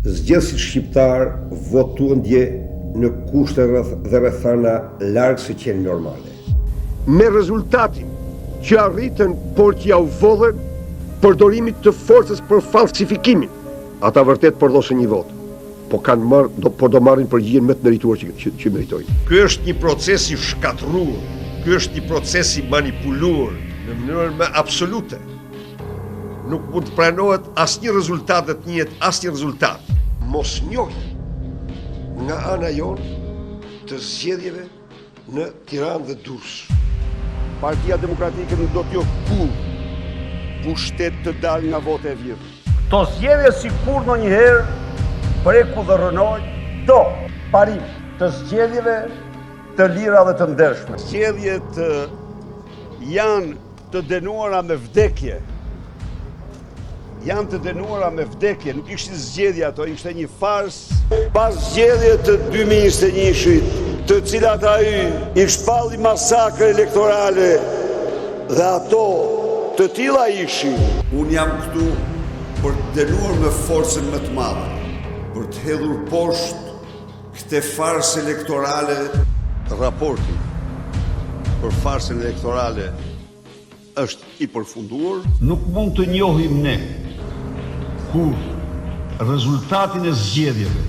Zgjedhësit shqiptarë votuan dje në kushte rreth dhe rrethana larg së qeni normale. Me rezultatin që arritën, por që ja u vodhën përdorimit të forcës për falsifikimin. Ata vërtet përdhosën një votë, po kanë marrë, do, por do marrin përgjigjen më të merituar që, që, që meritojnë. Ky është një proces i shkatërruar, ky është një proces i manipuluar në mënyrën më absolute. Nuk mund të pranohet asnjë rezultat dhe të njihet asnjë rezultat. Mosnjohje nga ana jonë të zgjedhjeve në Tiranë dhe Durrës. Partia Demokratike nuk do të njohë kurrë pushtet të dalë nga vota e vjedhur. Këto zgjedhje si kurrë ndonjëherë preku dhe rrënoi çdo parim të zgjedhjeve të lira dhe të ndershme. Zgjedhjet janë Të dënuara me vdekje. Janë të dënuara me vdekje, nuk ishin zgjedhje ato, ishte një farsë. Pas zgjedhje të 2021-shit, të cilat ai i shpalli masakër elektorale dhe ato të tilla ishin. Unë jam këtu për të dënuar me forcën më të madhe, për të hedhur poshtë Këtë farsë elektorale. Raporti për farsën elektorale është i përfunduar. Nuk mund të njohim ne kurrë rezultatin e zgjedhjeve.